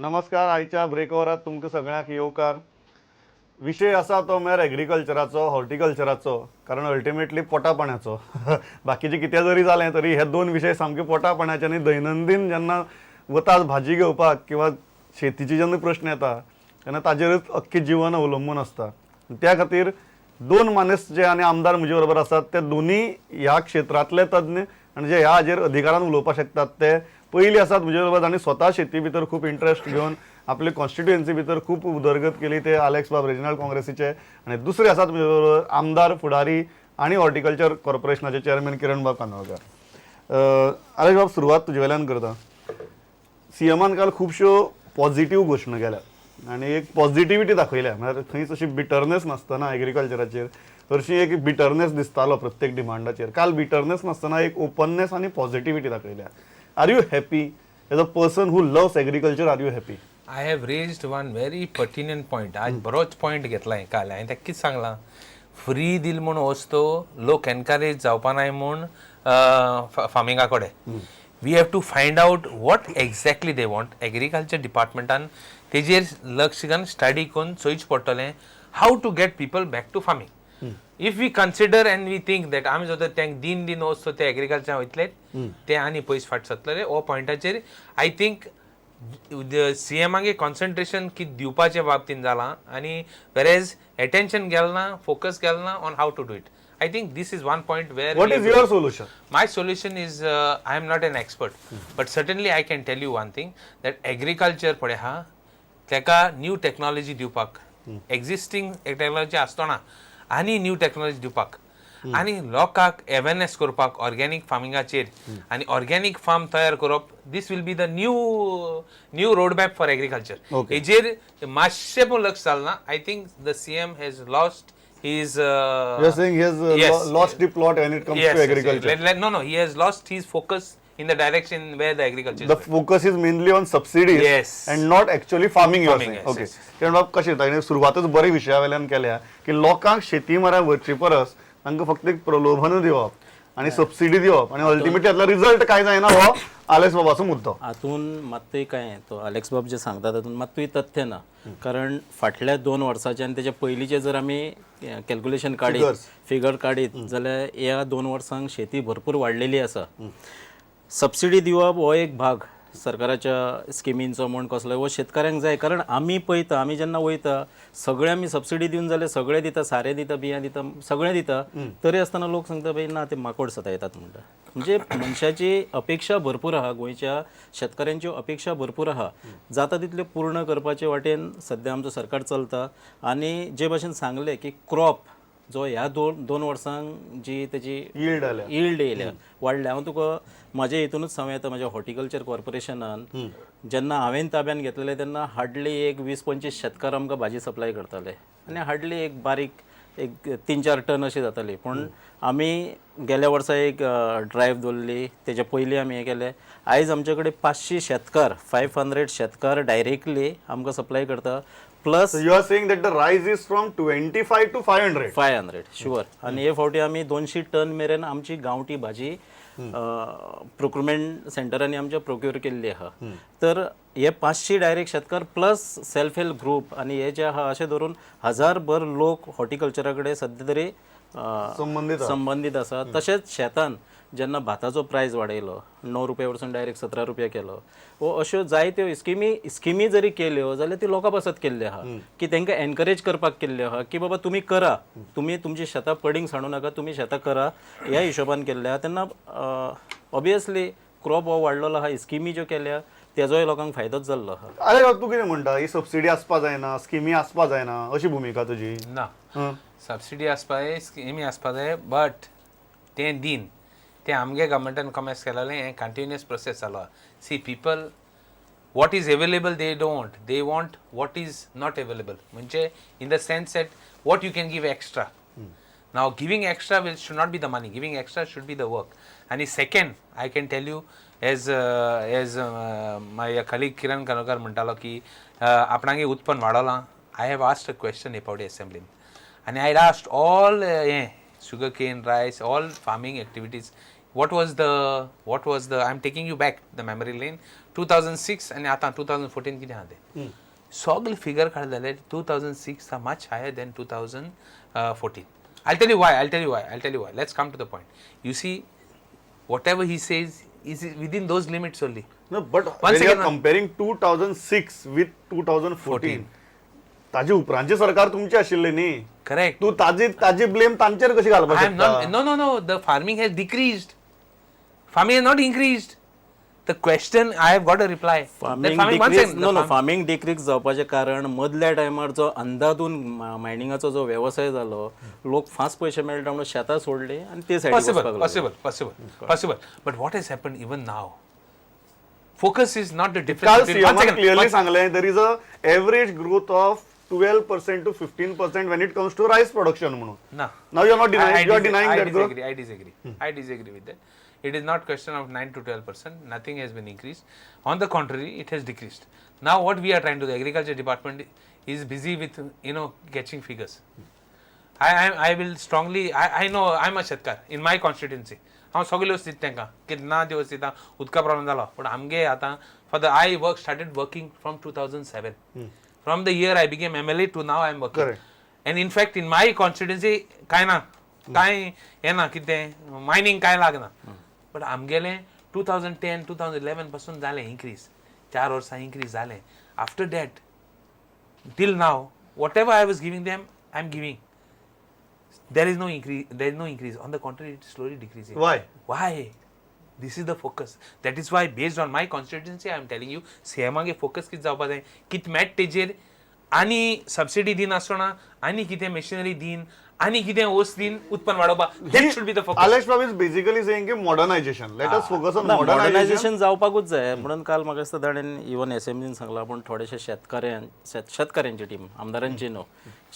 नमस्कार. आयच्या ब्रेक ओवरात तुमकां सगळ्यांक येवकार. विशय आसा तो म्हळ्यार एग्रीकल्चराचो, हॉर्टिकल्चराचो, कारण अल्टिमेटली पोटा पाण्याचो. बाकीचे कितें जरी जालें तरी हे दोन विशय सामके पोटा पाण्याचे आनी दैनंदीन जेन्ना वतात भाजी घेवपाक किंवा शेतीचे जेन्ना प्रश्न येता तेन्ना ताजेरच अख्खें जिवन अवलंबून आसता. त्या खातीर दोन मानेस्त जे आनी आमदार म्हजे बरोबर आसात, ते दोनूय ह्या क्षेत्रांतले तज्ञ आनी जे ह्या हाजेर अधिकारान उलोवपाक शकतात. ते पयली आसात म्हजे बरोबर आनी स्वता शेती भितर खूब इंट्रस्ट घेवन आपले कॉन्स्टिट्युएन्सी भितर खूब उदरगत केली, ते आलेक्स बाब, रिजनल काँग्रेसीचे. आनी दुसरे आसात म्हजे बरोबर आमदार, फुडारी आनी हॉर्टिकल्चर कॉर्पोरेशनाचे चेअरमॅन किरण बाब कांदोळकार. आलेक्स बाब, सुरवात तुजे वेल्यान करता. सीएमान काल खुबश्यो पॉझिटिव्ह घोशणा केल्यात आनी एक पॉझिटिव्हिटी दाखयल्या, म्हळ्यार खंयच अशी बिटरनेस नासतना. एग्रीकल्चराचेर हरशीं एक बिटरनेस दिसतालो प्रत्येक डिमांडाचेर, काल बिटरनेस नासतना एक ओपननेस आनी पॉझिटिव्हिटी दाखयल्या. Are you happy? As a person who loves agriculture, are you happy? I have raised one very pertinent point. आज बरोच पॉयंट घेतला हांवें काल. हांवें ताका कितें सांगलां, फ्री दिल म्हूण वस्तू लोक एनकरेज जावपा नाय म्हूण फार्मिंगा कडेन. We have to find out what exactly they want. Agriculture डिपार्टमेंटान तेजेर लक्ष घालून स्टडी करून चोयचें पडटलें, how to get people back to farming. If we consider and we think that आमी जर तांकां दिन दिन वस्तू ते एग्रीकल्चर वयतले, ते आनी पयस फाट सरतले. हो पॉयंटाचेर I think सीएमागे कॉन्सन्ट्रेशन कितें दिवपाचे बाबतीन जालां आनी वेरेज एटेन्शन गेल ना, फोकस गेल ना on how to do it. I think this is one point where What is your solution? My solution is, I am not an expert, but certainly I can tell you one thing, that agriculture पळय हा, तेका new technology दिवपाक, existing technology आसतना आनी new technology दिवपाक आनी लोकांक awareness करपाक ऑर्गेनीक फार्मिंगाचेर आनी ऑर्गेनीक फार्म तयार करप, this will be the new road map for agriculture. हेजेर मातशें पण लक्ष जालें. I think the CM has lost his You are saying he has lost the plot when it comes to agriculture. No, he has lost his focus in the direction where the agriculture The is. Focus is mainly on subsidies and not actually farming, you are Farming, saying. Yes. किरण बाब, कशें ताणें सुरवातच बरे विशया वयल्यान केल्या की लोकांक शेती मरा व्हरचे परस तांकां फक्त एक प्रलोभन दिवप आनी सबसिडी दिवप आनी अल्टिमेटली त्यातला रिझल्ट काय जायना, हो आलेक्स बाबाचो मुद्दो. हातून मात्तूय काय, तो अलेक्स बाब जे सांगता तातूंत मात्तूय तथ्य ना, कारण फाटल्या 2 वर्साचे आनी तेच्या पयलींचे जर आमी कॅल्क्युलेशन काडीत, Figures. Figure काडीत जाल्यार ह्या 2 वर्सांक शेती भरपूर वाडलेली आसा. सबसिडी दिवप हो एक भाग सरकाराच्या स्किमींचो म्हूण कसलो हो शेतकऱ्यांक जाय, कारण आमी पळयता, आमी जेन्ना वयता, सगळे आमी सबसिडी दिवन जाल्यार सगळे दिता, सारें दिता, बियां दिता, सगळें दिता, तरी आसतना लोक सांगता, बाई ना, ते माकोड सतायतात म्हणटा. म्हणजे मनशाची अपेक्षा भरपूर आहा, गोंयच्या शेतकऱ्यांच्यो अपेक्षा भरपूर आहा. जाता तितल्यो पूर्ण करपाचे वाटेन सद्या आमचो सरकार चलता. आनी जे भाशेन सांगलें की क्रॉप जो ह्या दोन वर्सांक जी तेजी यील्ड आल्या. यील्ड येयल्या, वाडल्या. हांव तुका म्हाज्या हितूनच सांगू येता, म्हाज्या हॉर्टिकल्चर कॉर्पोरेशनान जेन्ना हांवें ताब्यान घेतलेलें तेन्ना हार्डली एक 20-25 शेतकार आमकां भाजी सप्लाय करताले आनी हार्डली एक बारीक एक 3-4 टन अशी जाताली. पूण आमी गेल्या वर्सा एक ड्रायव्ह दवरली, तेच्या पयलीं आमी हें केलें. आयज आमचे कडेन 500 शेतकार, 500 शेतकार डायरेक्टली आमकां सप्लाय करता, plus You are saying that the rise is from 25 to 500? 500, sure. आनी हे फावटी आमी 200 टन मेरेन आमची गांवठी भाजी प्रोक्युरमेंट सेंटरांनी आमच्या प्रोक्युर केल्ली आहा. तर हे 500 डायरेक्ट शेतकार प्लस सेल्फ हेल्प ग्रूप आनी हे जे आहा, अशें धरून हजारभर लोक हॉर्टिकल्चरा कडेन सद्या तरी संबंदीत आसा. संबंदीत आसा. तशेंच शेतान जेन्ना भाताचो प्रायस वाडयलो, 9 रुपया वरसून डायरेक्ट 17 रुपया केलो, वो अश्यो जायत्यो स्किमी. स्किमी जरी केल्यो जाल्यार ती लोकां पासत केल्ल्यो आहा की तांकां एनकरेज करपाक केल्ल्यो आहा की बाबा तुमी करा, तुमी तुमची शेतां पडींग सांडू नाका, तुमी शेतां करा, ह्या हिशोबान केल्लें आहा. तेन्ना ऑबियसली क्रॉप हो वाडलेलो आहा, स्किमी ज्यो केल्या तेजोय लोकांक फायदोच जाल्लो आहा. अरे, तूं कितें म्हणटा? ही सबसिडी आसपा जायना, स्किमी आसपा जायना, अशी भुमिका तुजी? ना, सबसिडी आसपा जाय, स्किमी आसपा जाय, बट तें दिन तें आमगे गव्हर्मेंटान कॉमर्स केलेलें. हें कंटिन्युअस प्रोसेस जालो. See, people, what is available they don't, they want what is not available, म्हणजे in the sense that what you can give extra. Now, giving extra will should not be the money. Giving extra should be the work. And second, I can tell you, as my colleague Kiran Kandolkar म्हणटालो की आपणागे उत्पन्न वाडोलां. I have asked a question हे फावटी असेंब्लीन आनी I asked all हें sugar cane, rice, all farming activities, what was the, I am taking you back the memory lane. 2006 आनी आतां 2014 कितें आहा तें सगळे फिगर काडले जाल्यार 2006 are much higher than 2014. I tell you why, I tell you why, I tell you why. Let's come to the point. You see, whatever he says is within those limits only. No, but One when you are second, comparing 2006 with 2014, ताजे उपरांतचे सरकार तुमचे आशिल्ले न्ही. Correct. तूं ताजी ताजी blame तांचेर कशी घालपाक I am शकता? Not. No, no, no. The farming has decreased. Farming has not increased. The question, I have got a reply. The farming farming, one decrease second. No The no, farming decrease जावपाचें कारण मदल्या टायमार जो अंदाधून मायनिंगाचो जो वेवसाय जालो, लोक फास्ट पयशे मेळटा म्हणून शेतां सोडली आनी ते सायडीक Possible, वचपाक लागले. Possible, possible, possible. But what has happened even now? Focus is not the difference काल between. One सीएमान second. Clearly One, सांगलें, there is a average growth of 12% to 15% when it comes to rice production म्हणून. No. Now you are not I denying, you are denying I that growth. Disagree. I disagree. I disagree with that. It is not question of 9 to 12%. Nothing has been increased. On the contrary, it has decreased. Now, what we are trying to do, the agriculture department is busy with catching figures. I will strongly, I know I am a शेतकार in my constituency. हांव सगळे वस्तू दिता तांकां, कितें ना त्यो वस्तू दिता. उदका प्रॉब्लम जालो, पूण आमगे आतां for the, I work started working from 2007, from the year I became MLA to now I am working. Correct. And in fact in my constituency कांय ना, कांय येना, कितें मायनींग कांय लागना, बट आमगेलें 2010 2011 पासून जालें इन्क्रीज, 4 वर्सां इन्क्रीज जालें. After that till now, whatever I was giving them, I am giving. There is no increase. There is no increase. On the contrary, it is slowly decreasing. Why? Why? This is the focus. That is why, based on my constituency, I am telling you, सीएमागे focus कितें जावपा जाय, कितें मेळटा तेजेर आनी subsidy दिनासतना आनी कितें मशिनरी दिन आनी कितें वस्त दिन उत्पन्न वाडोवपा, that should be the focus. Alex Bab is basically saying की modernization, let us focus on ना, मॉडर्नायझेशन. मॉडर्नायझेशन जावपाकूच जाय म्हणून काल म्हाका दिसता ताणें इवन एसेंब्लीन सांगलां, पूण थोडेशे शेतकाऱ्यांची टीम, आमदारांची न्हू,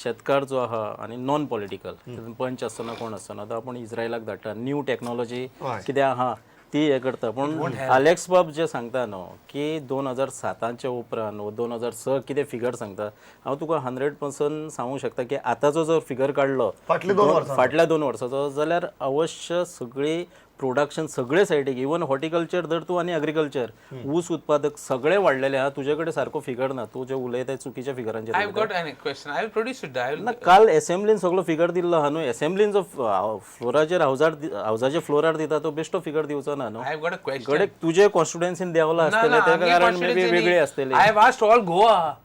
शेतकार जो आहा आनी नॉन पॉलिटिकल पंच आसतना कोण आसतना तो आपूण इस्रायलाक धाडटा, न्यू टॅक्नॉलॉजी कितें आहा ती हें करता. पूण आलेक्स बाब जे सांगता न्हू की 2007च्या उपरांत वो 2006 कितें फिगर सांगता, हांव तुका 100% सांगूंक शकता की आतांचो जर फिगर काडलो फाटली दोन वर्सां. फाटल्या 2 वर्साचो जाल्यार अवश्य सगळी प्रोडक्शन सगळे सायडीक, इवन हॉर्टिकल्चर धर तूं आनी एग्रीकल्चर, ऊस उत्पादक सगळे वाडलेले आहा. तुजे कडेन सारको फिगर ना, तूं जे उलयता चुकीच्या फिगरांचेर I have उलयता. Got an question. I will produce it. I will ना, काल एसेंब्लीन सगळो फिगर दिल्लो आहा न्हू. एसेंब्लीन जो फ्लोराचेर हावजार हावजाच्या फ्लोरार दिता तो बेश्टो फिगर दिवचो ना न्हू. I have got a question. घडये तुजे कॉन्स्टिट्युएन्सीन देंवला आसतलें, ते कारण मे बी वेगळी आसतली. I have asked all Goa.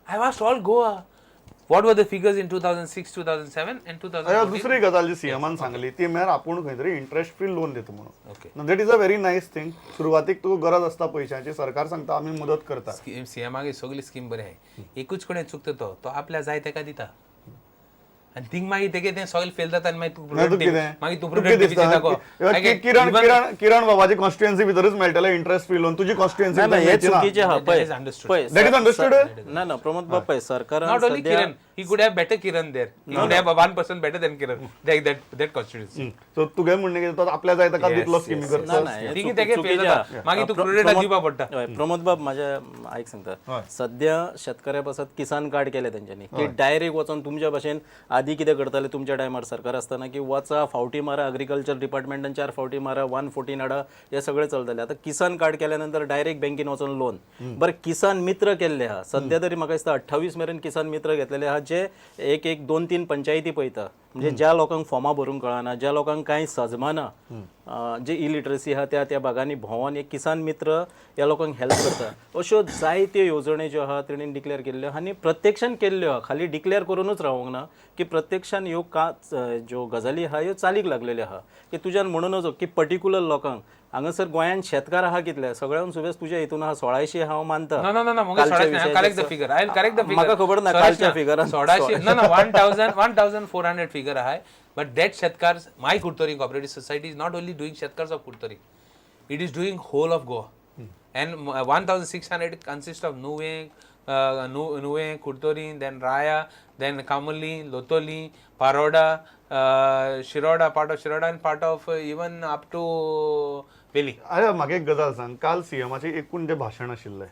I have asked all Goa. What were the figures in 2006, 2007 and 2014? दुसरी गजाल जी सीएमान सांगली ती म्हळ्यार आपूण खंय तरी इंटरेस्ट फ्री लोन दिता म्हणून. That is a very nice thing. सुरवातीक तुका गरज आसता पयशांची, सरकार सांगता आमी मदत करता. सीएमागे सगळी स्कीम बरी आहे. एकूच कडेन चुकता तो, तो आपल्या जाय तेका दिता आनी थिंग मागीर तेगे तें सगळें फेल जाता आनी मागीर तूं मागीर तूं कितें मागीर तूं तुका कितें दिसता दाखो. किरण किरण किरण बाबाची कॉन्स्टिट्युएन्सी भितरूच मेळटलें इंटरेस्ट फ्री लोन, तुजी कॉन्स्टिट्युएन्सी ना ना, हे चुकीचें आहा. That पळय is understood. पळय That is understood? ना ना, प्रमोद बाब, पळय सरकारान Not only सध्या Kiran, he could have better Kiran there. He could have one person better than Kiran. That constituency. So तुगे म्हणणें कितें, तो आपल्या जाय ताका दितलो स्किमी ना करता. ना, हे थिंग तेगे फेल चुकीचें जाता. आहा. मागीर तूं क्रुडेटा दिवपा पडटा. हय, प्रमोद बाब, म्हाज्या आयक सांगता, सध्या शेतकऱ्या पासत किसान कार्ड केले तेंच्यांनी की डायरेक्ट वचोन तुमच्या भाशेन आदी कितें करताले तुमच्या टायमार सरकार आसतना की वचा फावटी मारा, अग्रीकल्चर डिपार्टमेंटान चार फावटी मारा, 114 हाडा, हे सगळें चलतालें. आतां किसान कार्ड केल्या नंतर डायरेक्ट बँकेन वचोन लोन. बरें, किसान मित्र केल्ले आहा, सध्या तरी म्हाका दिसता 28 मेरेन किसान मित्र घेतलेले आहा, जे एक एक दोन तीन पंचायती पळयता. म्हणजे ज्या लोकांक फॉर्मां भरूंक कळना, ज्या लोकांक कांय सजमाना, जे इलिटरसी आहा, त्या त्या भागांनी भोंवन एक किसान मित्र ह्या लोकांक हेल्प करता. अश्यो जायत्यो येवजण्यो ज्यो आहा तेणी डिक्लेअर केल्ल्यो आहा आनी प्रत्यक्षान केल्ल्यो आहा. खाली डिक्लेअर करुनूच रावूंक ना की प्रत्यक्षान ह्यो का ज्यो गजाली आहा ह्यो चालीक लागलेल्यो आहा की तुज्यान म्हणून नजो की पर्टिक्युलर लोकांक. हांगासर गोंयांत शेतकार आहा कितले, सगळ्यान सुबेज तुज्या हितून आहा 1600 हांव मानता. No, no, no, no. मुगे कालच्या 1600 नाही. Correct the विशयाचेर figure. I will correct the figure. म्हाका खबर ना कालच्या फिगरान. 1600, no, no, 1000, 1400 figure आहे. But that शेतकार, my Curtorim Cooperative Society is not only doing शेतकार्स of Curtorim. It is doing whole of Goa. And 1600 consists of Nuvem, Nuvem, Curtorim, then Raya, then Camogli, Loutolim, Paroda, Shiroda, part of Shiroda and part of even up to Veli. अरे, म्हाका एक गजाल सांग, काल सीएमाचें एकूण जें भाशण आशिल्लें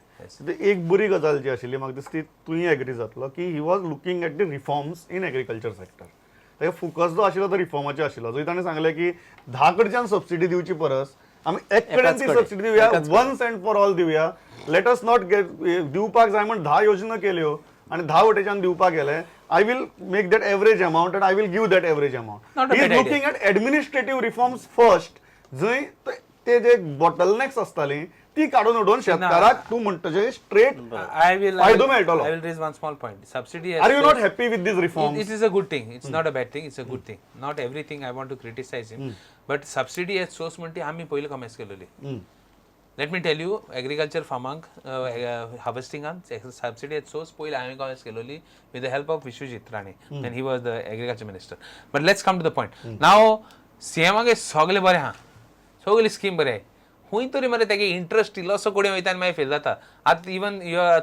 ते एक बरी गजाल जी आशिल्ली, म्हाका दिसता ती तुंय एग्री जातलो की he was looking at the reforms in agriculture sector. ताका फोकस जो आशिल्लो तो रिफॉर्माचेर आशिल्लो, जंय ताणें सांगलें की 10 कडच्यान सबसिडी दिवची परस आमी एक कडेन एकाच ती कडेन. सबसिडी दिवया, वन्स अँड फॉर ऑल दिवया. Let us not get दिवपाक जाय म्हण 10 योजना केल्यो आनी 10 वटेच्यान दिवपाक गेले. I will make that average amount and I will give that average amount. Not a is bad idea. Looking at administrative reforms first, जंय ते जे बॉटलनेक्स आसताली ती काडून उडोवन शेतकाराक तूं म्हणटा तशें स्ट्रेट I will फायदो मेळटलो. I will raise one small point. Subsidy. Are you not happy with these reforms? It is a good thing. It's not a bad thing. It's a good thing. Not everything I want to criticize him. But subsidy as source म्हणटी आमी पयलीं कॉमेस केलेली. Let me tell you, agriculture फार्मांक हार्वेस्टिंगान subsidy as source पयलीं हांवें कॉमेस केलेली with the help of Vishwajit Rane and he was the agriculture minister. But let's come to the point. Now सीएमागे सगळें बरें आहा, सगळी स्कीम बरें, खूंय तरी मरे तेगे इंट्रस्ट इल्लोसो कडेन वयता आनी मागीर फेल जाता. आतां इवन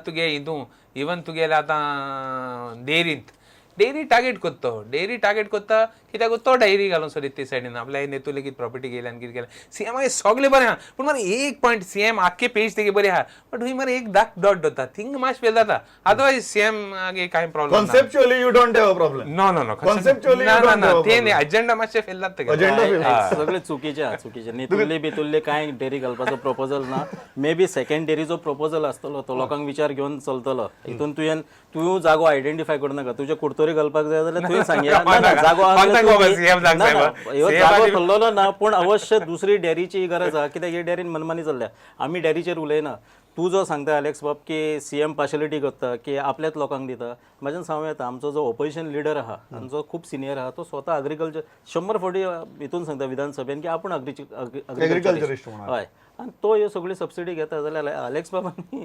तुगे हितू इवन तुगेले आतां डेरींत डेरी टार्गेट करता तो, डेरी टार्गेट करता कित्याक तो डायरी घालून सोदीत ते सायडीन आपल्या नेतू लेगीत प्रॉपर्टी गेली आनी कितें केलें. सी एम सगळें बरें आहा, पूण मरे एक पॉयंट सी एम आख्खे पेज तेगे बरें आहा, बट हूंय मरे एक दाक डॉट दवरता, थिंग मातशें फेल जाता. अदरवायज सी एम आगे कांय प्रॉब्लम ना. Conceptually you don't have a problem. No no no. Conceptually ना you ना don't ना, have a ते न्ही, एजेंडा मातशें फेल जाता तेगे. Agenda fail. सगळे चुकीचे आहा, चुकीचे. नेतुल्ले बितुल्ले कांय डेअरी घालपाचो प्रपोजल ना. मे बी सेकंड डेअरीचो प्रपोजल आसतलो, तो लोकांक विचार घेवन चलतलो. हितून तुवें तूं जागो आयडेंटिफाय करूं नाका. तुज्या कुडतरी घालपाक जाय जाल्यार तुवें सांगया. ना ना, जागो आहा जाल्यार कोणाक तूं खबर CM जाग ना, ना, साहेब. ह्यो CM जागो आनी- ठरलेलो ना, पूण अवश्य दुसरी डेअरीची गरज आहा, कित्याक ही डेअरीन मनमानी चल्ल्या. आमी डेअरीचेर उलयना. तूं जो सांगता अलेक्स बाब की सी एम पार्शलिटी करता की आपल्याच लोकांक दिता, म्हाज्यान सांगू येता आमचो जो ओपोजिशन लिडर आहा आनी जो खूब सिनियर आहा तो स्वता अग्रिकल्चर 100 फावटी हितून सांगता विधानसभेन की आपूण Agriculturist म्हणून. हय, आनी तो ह्यो सगळ्यो सबसिडी घेता जाल्यार अलेक्स बाबांनी